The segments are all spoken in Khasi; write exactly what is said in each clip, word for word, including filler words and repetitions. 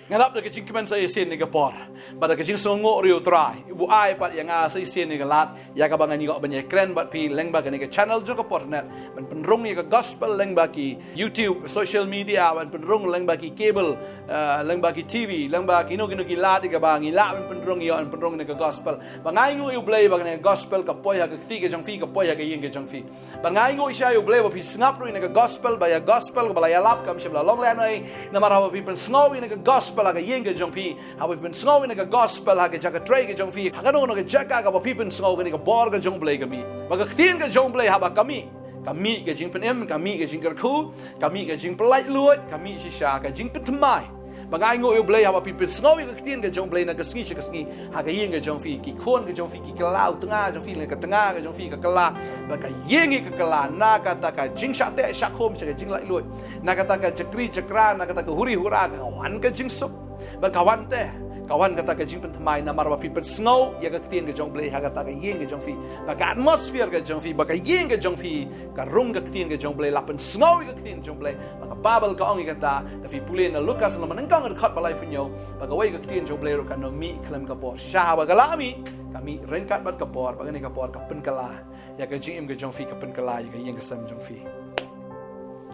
Nga dap da ka jingkmen sa shisien ïa ka por, bad da ka jingsngewnguh ruh ïa U Trai uba ai pat ïa nga sa shisien ïa ka lad, ïa kaba ngan ïoh ban ïakren bad phi lyngba kane ka channel jong ka Portnet, ban pynrung ïa ka gospel lyngba ki YouTube, social media, ban pynrung lyngba ki cable, eh, lyngba ki T V, lyngba kino kino ki lad ïa kaba ngi lah ban pynrung ïa, ban pynrung ïa ka gospel. Ba nga ainguh ïa U Blei ba kane ka gospel ka poi ha ka kti ka jong phi, ka poi ha ka ïing ka jong phi. Ba nga ainguh shisha ïa U Blei ba phi sngap ruh ïa kane ka gospel, ba ïa gospel kaba la ïalap kam shym la long lehnohei. Namar haba phi pynsngew ïa kane ka gospel ha ka ïing ka jong phi, haba phi pynsngew ïa kane ka gospel ha ka jaka trei ka jong phi, ha kano kano ka jaka kaba phi pynsngew, kane ka bor ka jong U Blei ka mih. Ba ka ktien ka jong U Blei haba ka mih, ka mih ka jingpynim, ka mih ka jingkyrkhu, ka mih ka jingpyllaitluid, ka mih shisha ka jingpynthymmai. Ba nga ainguh ïa U Blei haba phi pynsngew ïa ka ktien ka jong U Blei na ka sngi sha ka sngi, ha ka ïing ka jong phi, ki khun ka jong phi ki kylla, u tnga jong phi, ka tnga ka jong phi ka kylla, ba ka ïing hi ka kylla na kata ka jingshah teh shah khum sha ka jinglaitluid, na kata ka jakri jakra, na kata ka huri hura, ka wan ka jingsuk, ba ka wan te, ka wan kata ka jingpynthymmai, namar ba phi pynsngew ïa ka ktien ka jong U Blei ha kata ka ïing ka jong phi. Ba ka atmosphere ka jong phi, ba ka ïing ka jong phi, ka rung ka ktien ka jong U Blei, la pynsngew ïa ka ktien jong U Blei. Ba ka Baibl ka ong ïa kata, da phi pule na Lukas lynnong ba nyngkong dkhot ba laiphew hynñiew, ba kawei ka ktien jong U Blei ruh kan ym mih khlem ka bor. Shisha haba ka la mih, ka mih ryngkat bad ka por, ba kane ka por ka pynkylla ïa ka jingim ka jong phi, ka pynkylla ïa ka ïing ka sem jong phi.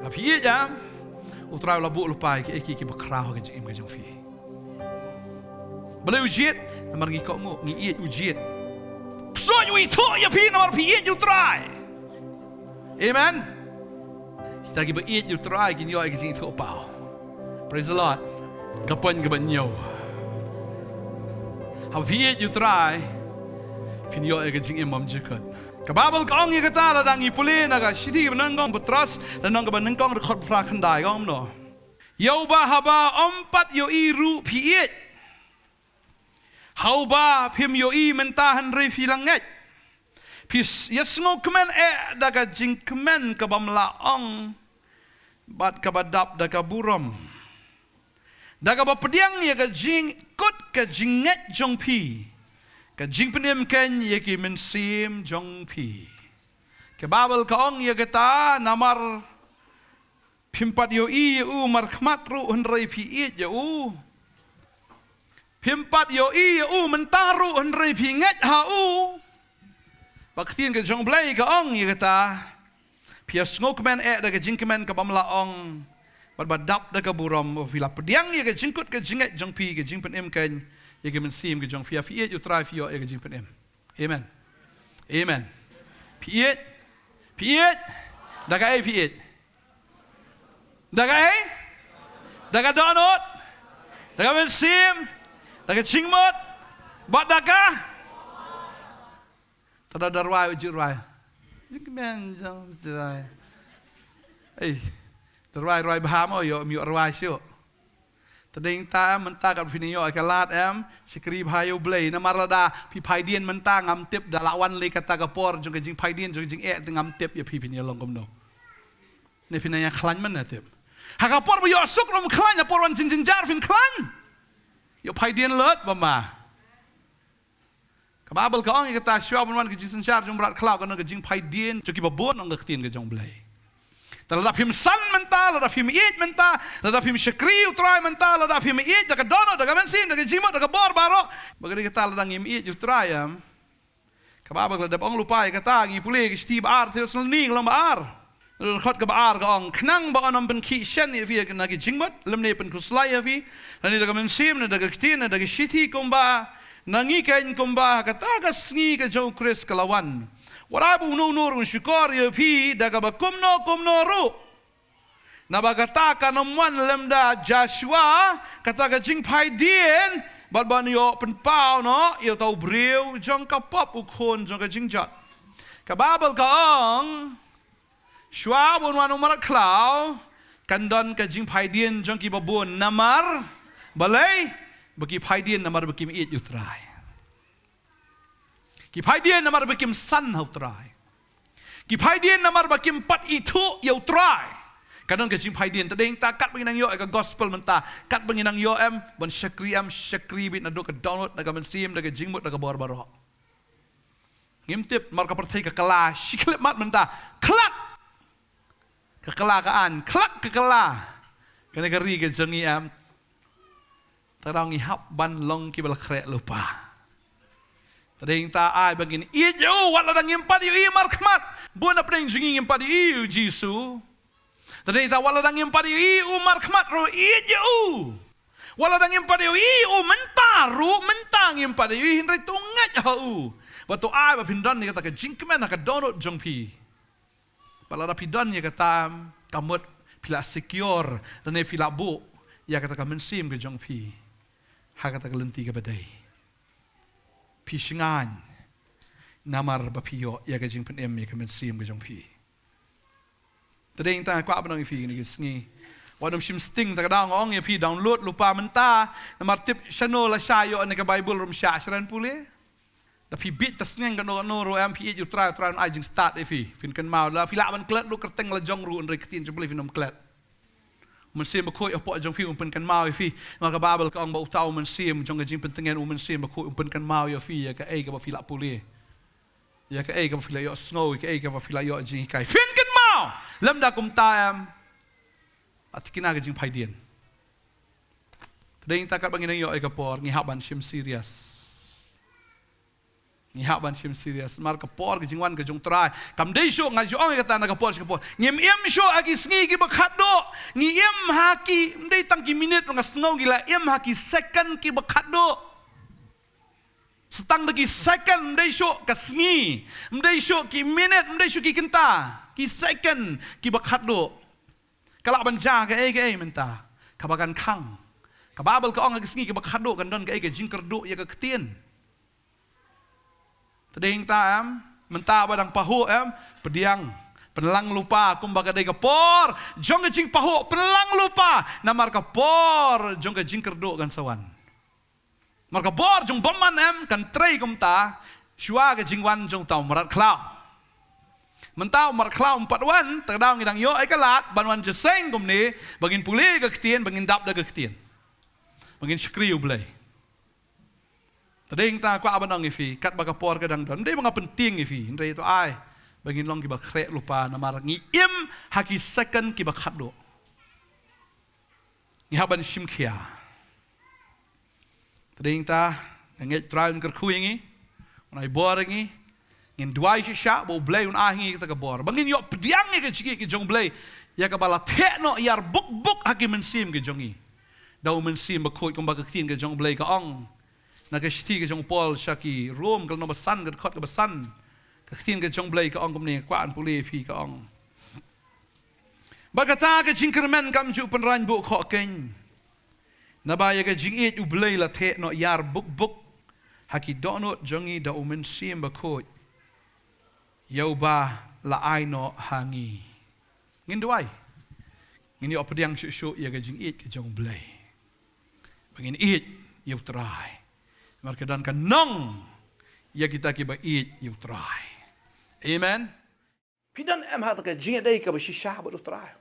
Ba phi ïeit, U Trai u la buh lypa ïa kiei kiei kiba khraw ha ka jingim ka jong phi. Balei u jied? Namar ngi kohnguh, ngi ïeit u jied. Ksuid u ithuh ïa phi namar phi ïeit ïa U Trai. Amen. Kita kiba ïeit ïa U Trai kin ïoh ïa ka jingithuhpaw. Praise the Lord. Ka point kaba hynñiew. Haba phi ïeit ïa U Trai, phin ïoh ïa ka jingim bymjukut. Ka Baibl ka ong ïa kata, lada ngi pule na ka shithi ba nyngkong Petros, lynnong kaba nyngkong dkhot ba phra khyndai, ka ong kumno? Ïa uba haba ym pat ïohi ruh phi ïeit. Ha uba phim ïohi mynta hynrei phi la ngeit. Phi s-, ïasngewkmen eh da ka jingkmen kabym lah ong, bad kaba dap da ka burom, da kaba pdiang ïa ka jingkut ka jingngeit jong phi, ka jingpynim keiñ ïa ki mynsiem jong phi. Ka Baibl ka ong ïa kata, namar phim pat ïohi ïa u markhmat ruh hynrei phi ïeit ïa u. Phim pat ïohi ïa u mynta ruh hynrei phi ngeit ha u. Ba ka ktien ka jong U Blei ka ong ïa kata. Phi ïasngewkmen eh da ka jingkmen kabym lah ong, bad ba dap da ka burom, phi la pdiang ïa ka jingkut ka jingngeit jong phi, ka jingpynim keiñ ïa ki mynsiem ki jong phi. Phi ïeit ïa U Trai, phi ïoh ïa ka jingpynim. Amen. Amen. Phi ïeit? Phi ïeit? Da kaei phi ïeit? Da kaei? Da ka dohnud? Da ka mynsiem? Da ka jingmut? Bad da ka? Te da da rwai, u ju rwai. Jingkmen jong u ju rwai. Ei, da rwai, rwai bha mo, ïoh, ym ïoh rwai shuh. Te dei ta em, mynta kat phi nang ïoh ïa ka lad em, shakri bha ïa U Blei. Namar lada phi phai dien mynta, ngam tip da la wan lei kata ka por jong ka jingphai dien, jong ka jingeh, te ngam tip ïa phi phin ïa long kumno. Ne phi nang ïa khlaiñ mynne tip. Ha ka por ba ïoh suk ruh ym khlaiñ, ha por wan jingjynjar phin khlaiñ. Ïoh phai dien lut ba ma. Ka Baibl ka ong ïa kata, shuwa ban wan ka jingsynshar jong u mrad khlaw, kan don ka jingphai dien jong kiba bun, ong ka ktien ka jong U Blei. Te lada phim san mynta, lada phim ïeit mynta, lada phim shakri U Trai mynta, lada phim ïeit da ka dohnud, da ka mynsiem, da ka jingmut, da ka bor baroh. Ba ka dei kata lada ngim ïeit U Trai em. Ka Baibl ka la dep ong lypa ïa kata, ngi pule ka shithi ba ar Thessaloni, ka lynnong ba ar. Dkhot kaba ar ka ong, khnang ba un ym pynkhih shen ïa phi na ki jingmut, lymne pynkhuslai ïa phi, lane da ka mynsiem, ne da ka ktien, ne da ka shithi kumba na ngi keiñ, kumba ha kata ka sngi ka jong u Khrist ka la wan. Wat ai ba uno uno ruh un shukor ïa phi da kaba kumno kumno ruh. Naba kata kan ym wan lymda jia shuwa kata ka jingphai dien, bad ban ïoh pynpaw noh ïa uta u briew jong ka pop, u khun jong ka jingjot. Ka Baibl ka ong, shuwa ban wan u mrad khlaw, kan don ka jingphai dien jong kiba bun. Namar balei? Ba ki phai dien namar ba kim ïeit ïa U Trai. Ki phai dien namar ba kim san ha U Trai. Ki phai dien namar ba kim pat ithuh ïa U Trai. Kan don ka jingphai dien, te dei ta katba ngi nang ïoh ïa ka gospel mynta, katba ngi nang ïoh em, ban shakri em, shakri beit naduh ka dohnud, na ka mynsiem, da ka jingmut, da ka bor baroh. Ngim tip, mar ka pyrthei ka kylla shi khyllipmat mynta. Khlak! Ka kylla ka aiñ, khlak ka kylla. Kane ka ri ka jong ngi em. Te ngi hap ban long kiba la khreh lypa. Te dei nangta ai ba ngin ïeit ïa u wat la dang ngim pat ïohi markhmat. Bun na pdeng jong ngi ngim pat ïohi ïa u Jisu. Te dei nangta wat la dang ngim pat ïohi ïa u markhmat ruh ïeit ïa u. Wat la dang ngim pat ïohi ïa u mynta ruh mynta ngim pat ïohi hynrei to ngeit ha u. Bad to ai ba phin don ïa kata ka jingkmen ha ka dohnud jong phi. Bad lada phi don ïa kata em, ka mut phi la secure lane phi la buh ïa kata ka mynsiem ka jong phi ha kata ka lynti kaba dei. Phi shngaiñ namar ba phi ïoh ïa ka jingpynim ïa ka mynsiem ka jong phi. Te dei nangta kwah ban ong ïa phi kine ki sngi, wat nym shim sting. Ta ka daw nga ong ïa phi, download lypa mynta. Namar tip shano la shah ïoh ïa ka Baibl, nym shah sha ran pule. Da phi bieit ta sneng kano kano ruh em, phi ïeit ïa u Trai, u Trai un ai jingstad ïa phi. Phin kynmaw, la phi lah ban klet ruh kyrteng la jong ruh, hynrei ka ktien jong U Blei phin ym klet. U Mynsiem Bakhuid hapoh jong phi un pynkynmaw ïa phi. Namar ka Baibl ka ong ba uta u Mynsiem jong ka jingpyntngen, u Mynsiem Bakhuid un pynkynmaw ïa phi ïa kaei kaba phi la pule, ïa kaei kaba phi la ïohsngew, ïa kaei kaba phi la ïoh jinghikai. Phin kynmaw. Lymda kumta em, la thikna ka jingphaidien. Te dei nangta katba ngi nang ïoh ïa ka por, ngi hap ban shim serious. Ngi hap ban shim serious. Namar ka por ka jingwan ka jong u Trai kam dei shuh, nga ju ong ïa kata, na ka por sha ka por. Ngim im shuh ha ki sngi kiba khatduh. Ngi im ha ki, ym dei tang ki minit, nga sngew ngi la im ha ki second kiba khatduh. Sa tang da ki second, ym dei shuh ka sngi, ym dei shuh ki minit, ym dei shuh ki kynta, ki second kiba khatduh. Ka lah ban jia kaei kaei mynta kaba kan khang. Ka Baibl ka ong ha ki sngi kiba khatduh kan don kaei, ka jingkyrduh ïa ka ktien. Te dei nangta em, mynta ba dang pahuh em, pdiang, pynlang lypa kumba ka dei ka por jong ka jingpahuh, pynlang lypa namar ka por jong ka jingkyrduh kan sa wan. Namar ka bor jong u bymman em kan trei kumta shuwa ka jingwan jong uta u mrad khlaw. Mynta u mrad khlaw um pat wan, ta ka daw ngi dang ïoh ïa ka lad ban wan jingïaseng kumne, ba ngin pule ka ktien, ba ngin dap da ka ktien, ba ngin shakri U Blei. Te dei nangta kwah ban ong ïa phi, katba ka por ka dang don, ym dei ba nga pyntieng ïa phi, hynrei to ai ba ngin long kiba khreh lypa namar ngi im ha ki second kiba khatduh. Ngi hap ban shim khia. Te dei nangta nga ngeit Trai un kyrkhu ïa ngi, un ai bor ïa ngi. Ngin duwai shisha ba U Blei un ai ha ngi kata ka bor ba ngin ïoh pdiang ïa ka jingïeit ka jong U Blei, ïa kaba la theh noh ïar buk buk ha ki mynsiem ka jong ngi da U Mynsiem Bakhuid, kumba ka ktien ka jong U Blei ka ong na ka shithi ka jong u Paul sha ki Rom, ka lynnong ba san, ka dkhot kaba san. Ka ktien ka jong U Blei ka ong kumne, kwah ban pule ïa phi, ka ong: Bad kata ka jingkyrmen kam ju pynrang buh khohkeiñ, naba ïa ka jingïeit U Blei la theh noh ïar buk buk ha ki dohnud jong ngi da U Mynsiem Bakhuid, ïa uba la ai noh ha ngi. Ngin duwai, ngin ïoh pdiang shuh shuh ïa ka jingïeit ka jong U Blei, ba ngin ïeit ïa U Trai. Namar ka don ka nong ïa kita kiba ïeit ïa U Trai. Amen. Phi don em ha kata ka jingïadei kaba shisha bad U Trai?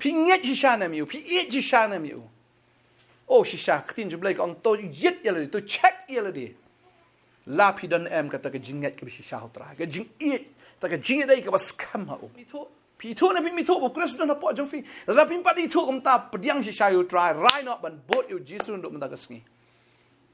Phi ngeit shisha ne em ïa u? Phi ïeit shisha ne em ïa u? Oh shisha, ka ktien jong U Blei ka ong to ïeit ïa lade, to check ïa lade. La phi don em kata ka jingngeit kaba shisha ha U Trai, ka jingïeit, kata ka jingïadei kaba skhem ha u? Phi ithuh, phi ithuh ne phim ithuh ba U Khrist u don hapoh jong phi? Lada phim pat ithuh kumta, pdiang shisha ïa U Trai, rai noh ban bud ïa U Jisu naduh mynta ka sngi.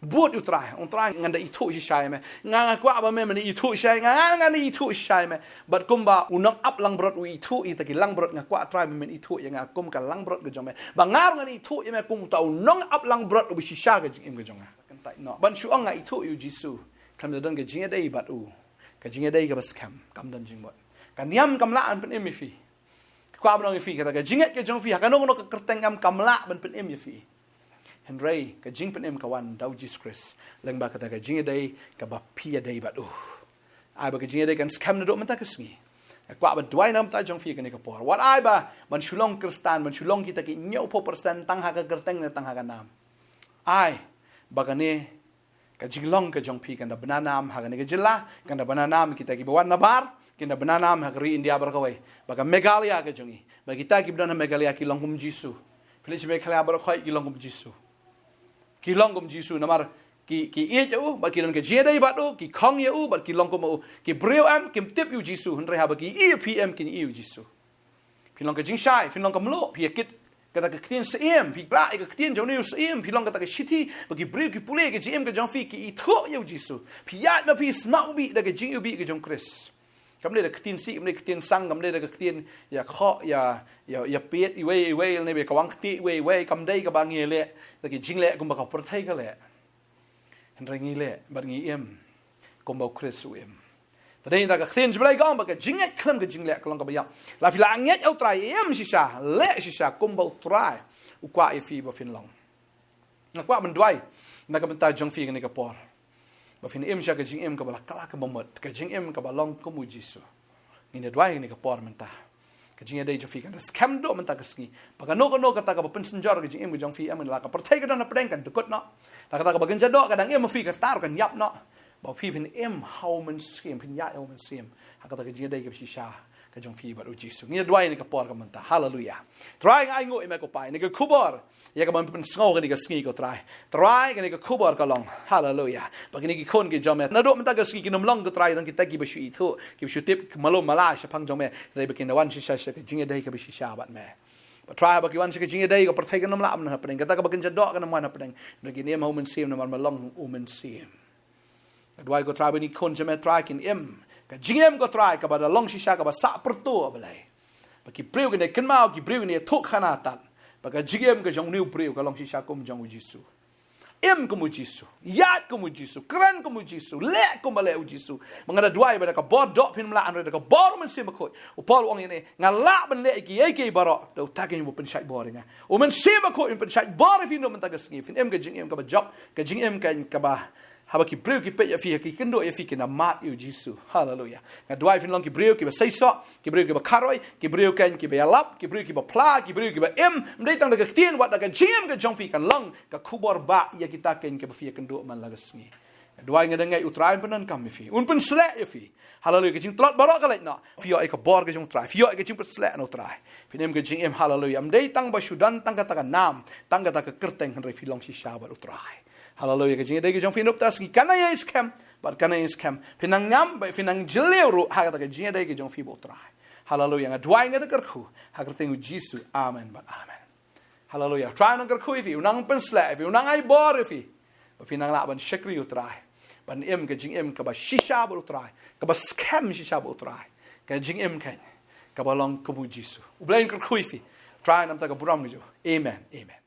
Bud ïa U Trai, ong Trai, ngan da ithuh shisha ïa me. Nga, nga kwah ba me, men ithuh shisha ïa nga, nga, ngan ithuh shisha ïa me. Bad kumba u nongap langbrot u ithuh ïa kita ki langbrot, nga kwah Trai ba men ithuh ïa nga kum ka langbrot ka jong me, ba nga ruh ngan ithuh ïa me kum uta u nongap langbrot uba shisha ka jingim ka jong nga. Kyntait noh ban shu ong nga ithuh ïa U Jisu, khlem da don ka jingïadei bad u, ka jingïadei kaba skhem, kam don jingmut. Ka niam kam lah ban pynim ïa phi. Kwah ban ong ïa phi, kata ka jingngeit ka jong phi ha kano kano ka kyrteng em kam lah ban pynim ïa phi. Hynrei ka jingpynim ka wan da U Jisu Khrist lyngba kata ka jingïadei kaba phi ïadei bad u. Ai ba ka jingïadei kan skhem naduh mynta ka sngi. Nga kwah ban duwai na ka bynta jong phi ha kane ka por. Wat ai ba ban shu long Khristan, ban shu long kita ki hynñiewphew percent tang ha ka kyrteng ne tang ha ka nam. Ai ba kane ka jinglong ka jong phi kan da bna nam ha kane ka jylla, kan da bna nam kita kiba wan nabar, kan da bna nam ha ka ri India baroh kawei. Ba ka Meghalaya ka jong ngi, ba kita kiba don ha Meghalaya ki long kum Jisu. Phi leit sha Meghalaya baroh kawei ki long kum Jisu. Ki long kum Jisu namar ki, ki ïeit ïa u, bad ki don ka jingïadei bad u, ki khong ïa u, bad ki long kum u. Ki briew em kim tip ïa U Jisu, hynrei haba ki ïohi ïa phi em kin ïohi ïa U Jisu. Phin long ka jingshai, phin long ka mluh, phi ïa kit Kata ka ktien syiem, phi blah ïa ka ktien jong u syiem, phi long kata ka shithi ba ki briew ki pule ka jingim ka jong phi, ki ithuh ïa u Jisu. Phi ïaid ma phi sma u bih da ka jingïohi ka jong Khrist. Kam dei da ka ktien sih, kam dei ka ktien sang, kam dei da ka ktien ïa khoh, ïa ïa ïa peit iwei iwei ne ba ka wang kti iwei iwei, kam dei kaba ngi leh da ka jingleh kumba ka pyrthei ka leh. Hynrei ngi leh bad ngi im kumba u Khrist u im. Te dei na ka ktien jong u Blei ka ong ba ka jingngeit khlem ka jingleh ka long kaba ïap. La phi la ngeit ïa u Trai, im shisha, leh shisha kumba u Trai u kwah ïa phi ba phin long. Nga kwah ban duwai na ka bynta jong phi kane ka por ba phin im sha ka jingim kaba la kylla kaba mut, ka jingim kaba long kum u Jisu. Ngin ïa duwai kane ka por mynta. Ka jingïadei jong phi kan da skhem duh mynta ka sngi. Ba kano kano kata kaba pynsynjor ka jingim ka jong phi, em, la ka pyrthei ka don hapdeng kan dkut noh. La kata kaba kynja doh ka dang im ha phi, kata ruh kan ïap noh. Ba phi phin im ha u Mynsiem, phin ïaid ha u Mynsiem. Ha kata ka jingïadei kaba shisha ka jong phi bad u Jisu. Ngin ïa duwai kane ka por ka mynta. Haleluya. Trai, nga ainguh ïa me ko Kpa ïa kane ka khubor ïa kaba me pynsngew kane ka sngi ko Trai. Trai, kane ka khubor ka long, haleluya, ba kine ki khun ki jong me naduh mynta ka sngi kin ym long ko Trai tang kita kiba shu ithuh, kiba shu tip malu mala shaphang jong me, hynrei ba kin wan shisha sha ka jingïadei kaba shisha bad me. Ba Trai, ba ki wan sha ka jingïadei, ka pyrthei kan ym lah ban wan hapdeng, kata kaba kynja doh kan ym wan hapdeng. Ba kin im ha u Mynsiem namar me long u Mynsiem. Nga duwai ko Trai ba kine ki khun jong me Trai kin im ka jingim ko Trai kaba da long shisha, kaba sah pyrto, A Blei. Ba ki briew kin ïa kynmaw, ki briew kin ïa thuh khana tad ba ka jingim ka jong une u briew ka long shisha kum jong u Jisu. Im kum u Jisu, ïaid kum u Jisu, kren kum u Jisu, leh kumba leh u Jisu. Ba nga da duwai ba da ka bor doh phin ym lah, hynrei da ka bor u Mynsiem Bakhuid. U Paul u ong ïa kane, nga lah ban leh ïa kiei kiei baroh da uta keiñ uba pynshait bor ïa nga. U Mynsiem Bakhuid un pynshait bor ïa phi naduh mynta ka sngi, phin im ka jingim kaba jop, ka jingim keiñ kaba haba ki briew ki peit ïa phi, ki kynduh ïa phi, kin ïa mad ïa u Jisu. Haleluya. Nga duwai phin long ki briew kiba seisoh, ki briew kiba kharoi, ki briew keiñ kiba ïalap, ki briew kiba phla, ki briew kiba im. Ym dei tang da ka ktien, wat da ka jingim ka jong phi kan long ka khubor bah ïa kita keiñ kiba phi ïa kynduh man la ka sngi. Nga duwai, nga da ngeit u Trai un pyndonkam ïa phi, un pynsleh ïa phi. Haleluya. Ka jingtlot baroh ka leit noh. Phi ïoh ïa ka bor ka jong u Trai, phi ïoh ïa ka jingpynsleh na u Trai. Phin im ka jingim, haleluya. Ym dei tang ba shu don tang kata ka nam, tang kata ka kyrteng, hynrei phi long shisha bad u Trai. Haleluya. Ka jingïadei ka jong phi naduh mynta ka sngi kan ïa skhem bad kan ïa skhem. Phin nang ngam bad phin nang jylliew ruh ha kata ka jingïadei ka jong phi bad u Trai. Haleluya. Nga duwai, nga da kyrkhu ha ka kyrteng u Jisu. Amen bad amen. Haleluya. U Trai un nang kyrkhu ïa phi, un nang pynsleh ïa phi, un nang ai bor ïa phi. Ba phin nang lah ban shakri u Trai, ban im ka jingim kaba shisha bad u Trai, kaba skhem shisha bad u Trai. Ka jingim keiñ kaba long kum u Jisu. U Blei un kyrkhu ïa phi. U Trai un ïa ïada ïa phi. Amen. Amen.